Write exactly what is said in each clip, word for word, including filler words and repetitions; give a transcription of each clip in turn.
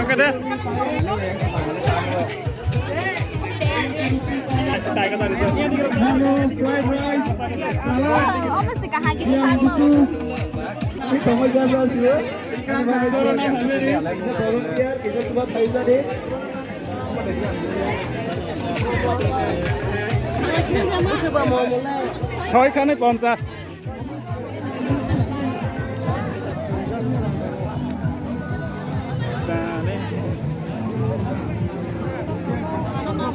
Oke deh. Fried rice, salad, yang gusu. Ini kamu jalan sih. ছয়খানে পঞ্চাশ।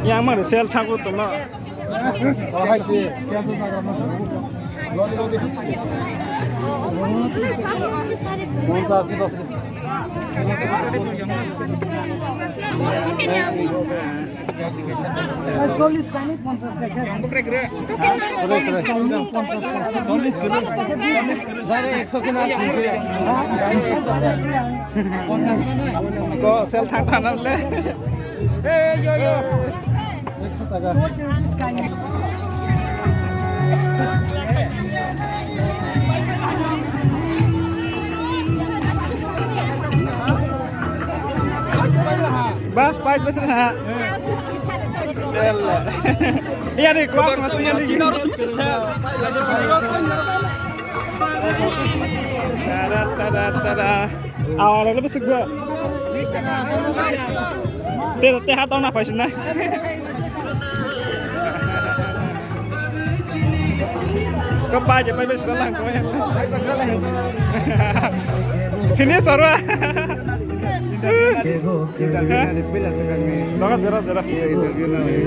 Yang mana sel thangku tu no? চল্লিশ খানি পঞ্চাশ খাইছে। চল্লিশ খানি পঞ্চাশ খাইছে। একশো খানি আছে। পঞ্চাশ খানি। Ko sel thang thang le. Ei, yo, yo. Ekso taka. Ba, pais besar ha. Iya nih, kuat masih ini. Tada, tada, tada. Awal lebih segar. Teh, teh atau napa sih nah? Kau aja, pai besra lang kau. Finish orang. Interview na ni pila sekarang ni. Baga zero zero. Interview na ni.